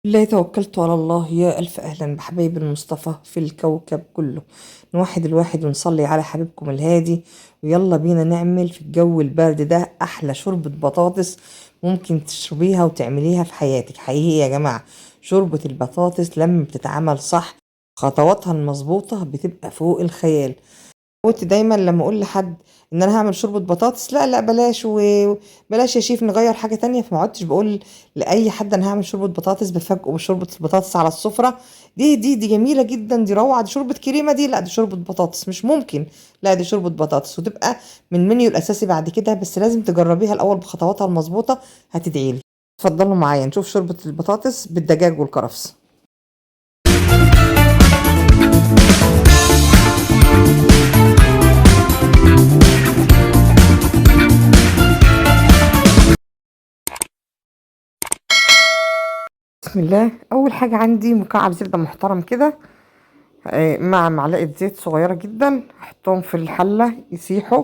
لا توكلت على الله. يا ألف أهلا بحبايب المصطفى في الكوكب كله. نوحد الواحد ونصلي على حبيبكم الهادي، ويلا بينا نعمل في الجو البارد ده أحلى شوربة بطاطس ممكن تشربيها وتعمليها في حياتك. حقيقي يا جماعة شوربة البطاطس لما بتتعمل صح خطواتها المظبوطة بتبقى فوق الخيال. كنت دايما لما اقول لحد ان انا هعمل شوربة بطاطس، لا لا بلاش وبلاش يا شيف نغير حاجة تانية. فما عدتش بقول لاي حد انا هعمل شوربة بطاطس، بفاجئه بشوربه البطاطس على السفرة. دي جميلة جدا، دي روعه، دي شوربة كريمة، دي لا دي شوربة بطاطس مش ممكن، لا دي شوربة بطاطس، وتبقى من المنيو الاساسي بعد كده. بس لازم تجربيها الاول بخطواتها المظبوطه، هتدعيلي. اتفضلوا معايا نشوف شوربة البطاطس بالدجاج والكرفس. بسم الله. اول حاجة عندي مكعب زبدة محترم كده مع معلقه زيت صغيرة جدا، هحطهم في الحلة يسيحوا،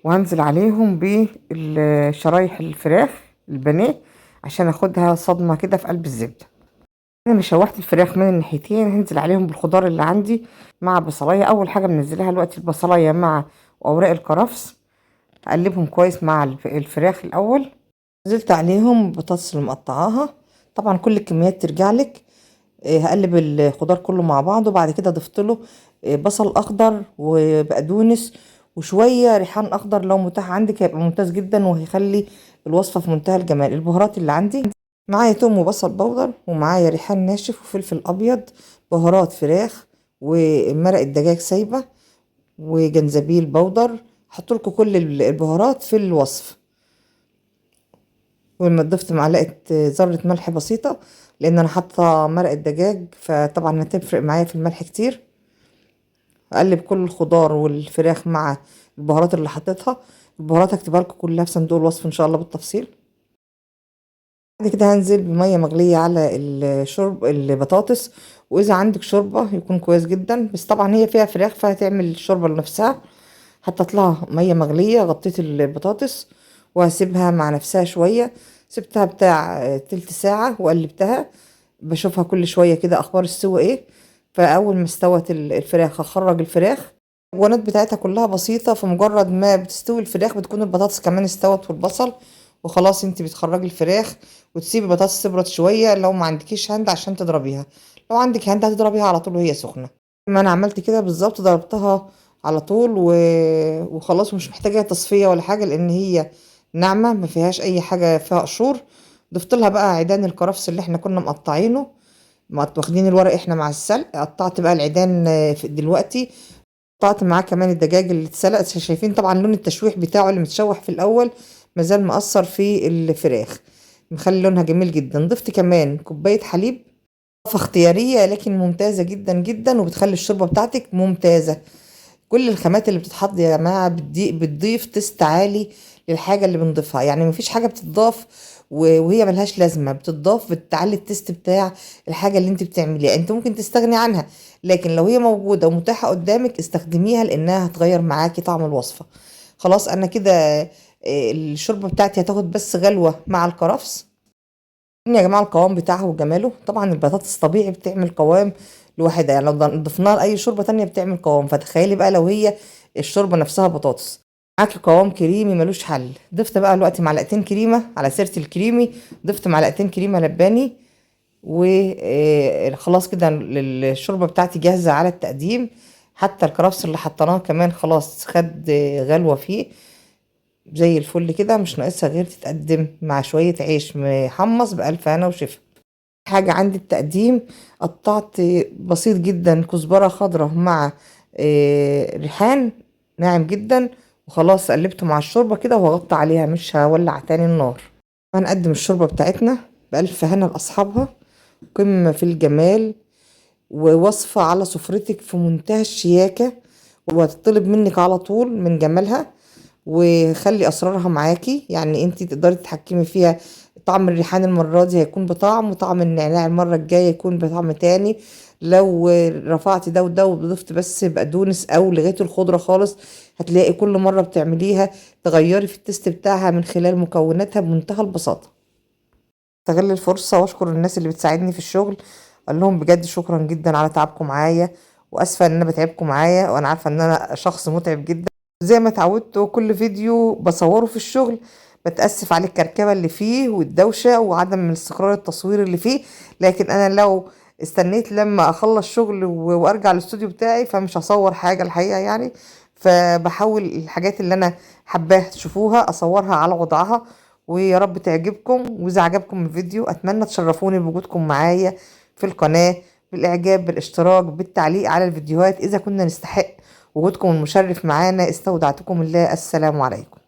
وهنزل عليهم بالشرايح الفراخ البانيه عشان اخدها صدمة كده في قلب الزبدة. انا شوحت الفراخ من الناحيتين، هنزل عليهم بالخضار اللي عندي مع بصلايه. اول حاجة بنزلها دلوقتي البصلايه مع اوراق الكرفس، هقلبهم كويس مع الفراخ الاول. نزلت عليهم البطاطس اللي مقطعاها، طبعا كل الكميات ترجع لك. هقلب الخضار كله مع بعضه. وبعد كده ضفت له بصل اخضر وبقدونس وشوية ريحان اخضر، لو متاح عندك هيبقى ممتاز جدا وهيخلي الوصفة في منتهى الجمال. البهارات اللي عندي معايا توم وبصل بودر، ومعايا ريحان ناشف وفلفل ابيض، بهارات فراخ ومرق الدجاج سايبه، وجنزبيل بودر. هحط لكم كل البهارات في الوصف. ولما ضفت معلقه ذره ملح بسيطة لان انا حاطه مرق الدجاج، فطبعا هتفرق معايا في الملح كتير. اقلب كل الخضار والفراخ مع البهارات اللي حطيتها. البهارات هكتبها لكم كلها في صندوق الوصف ان شاء الله بالتفصيل. بعد كده هنزل بميه مغليه على الشرب البطاطس، واذا عندك شوربة يكون كويس جدا، بس طبعا هي فيها فراخ فهتعمل الشوربة لنفسها. حطيت لها مية مغليه، غطيت البطاطس وهسيبها مع نفسها شوية. سبتها بتاع تلت ساعة وقلبتها، بشوفها كل شوية كده اخبار السوا ايه. فاول ما استوت الفراخ هخرج الفراخ. المكونات بتاعتها كلها بسيطة، فمجرد ما بتستوي الفراخ بتكون البطاطس كمان استوت والبصل، وخلاص انت بتخرجي الفراخ وتسيبي البطاطس تبرد شوية. لو ما عندكيش hand عشان تضربيها، لو عندك hand هتضربيها على طول وهي سخنة. ما انا عملت كده بالظبط، ضربتها على طول وخلاص، ومش محتاجه تصفية ولا حاجة لان هي ناعمة ما فيهاش اي حاجة فيها قشور. ضفت لها بقى عيدان الكرفس اللي احنا كنا مقطعينه، واخدين الورق احنا مع السلق. قطعت بقى العيدان دلوقتي، قطعت معاه كمان الدجاج اللي اتسلق. شايفين طبعا لون التشويح بتاعه اللي متشوح في الاول مازال مقصر في الفراخ، مخلي لونها جميل جدا. ضفت كمان كوباية حليب، اضافه اختيارية لكن ممتازة جدا جدا، وبتخلي الشوربة بتاعتك ممتازة. كل الخامات اللي بتتحط يا جماعة بتضيف taste عالي للحاجة اللي بنضيفها، يعني مفيش حاجة بتتضاف وهي ملهاش لازمه، بتتضاف بتعلي ال taste بتاع الحاجة اللي انت بتعمليها. انت ممكن تستغني عنها، لكن لو هي موجودة ومتاحه قدامك استخدميها لانها هتغير معاكي طعم الوصفة. خلاص انا كده الشوربة بتاعتي هتاخد بس غلوه مع الكرفس. يا جماعة القوام بتاعها وجماله. طبعا البطاطس طبيعي بتعمل قوام لوحدها، يعني لو ضفناها لاي شوربة تانية بتعمل قوام، فتخيلي بقى لو هي الشوربة نفسها بطاطس معاكي قوام كريمي ملوش حل. ضفت بقى دلوقتي معلقتين كريمة، على سيره الكريمي ضفت معلقتين كريمة لباني، وخلاص كده الشوربة بتاعتي جاهزة على التقديم. حتى الكرفس اللي حطيناه كمان خلاص خد غلوه فيه زي الفل كده، مش ناقصها غير تتقدم مع شوية عيش محمص بألف هنا وشفا. حاجة عندي التقديم، قطعت بسيط جدا كزبرة خضراء مع ريحان ناعم جدا، وخلاص قلبته مع الشوربة كده وهغطي عليها، مش هولع تاني النار. هنقدم الشوربة بتاعتنا بألف هنا لأصحابها، قمة في الجمال ووصفة على سفرتك في منتهى الشياكة، وهتطلب منك على طول من جمالها. وخلي اسرارها معاكي، يعني انتي تقدري تتحكمي فيها. طعم الريحان المرة دي هيكون بطعم، وطعم النعناع المرة الجاية يكون بطعم تاني. لو رفعتي ده وده وضفت بس بقدونس او لغيتي الخضرة خالص، هتلاقي كل مرة بتعمليها تغيري في التست بتاعها من خلال مكوناتها بمنتهى البساطة. استغل الفرصة واشكر الناس اللي بتساعدني في الشغل، اقول لهم بجد شكرا جدا على تعبكم معايا، واسفة ان انا بتعبكم معايا، وانا عارفة ان انا شخص متعب جدا. زي ما اتعودت كل فيديو بصوره في الشغل بتأسف على الكركبة اللي فيه والدوشة وعدم استقرار التصوير اللي فيه، لكن انا لو استنيت لما اخلص شغل وارجع الاستوديو بتاعي فمش هصور حاجة الحقيقة يعني. فبحاول الحاجات اللي انا حباها تشوفوها اصورها على وضعها، ويا رب تعجبكم. واذا عجبكم الفيديو اتمنى تشرفوني بوجودكم معايا في القناة، بالاعجاب، بالاشتراك، بالتعليق على الفيديوهات اذا كنا نستحق وجودكم المشرف معانا. استودعتكم الله، السلام عليكم.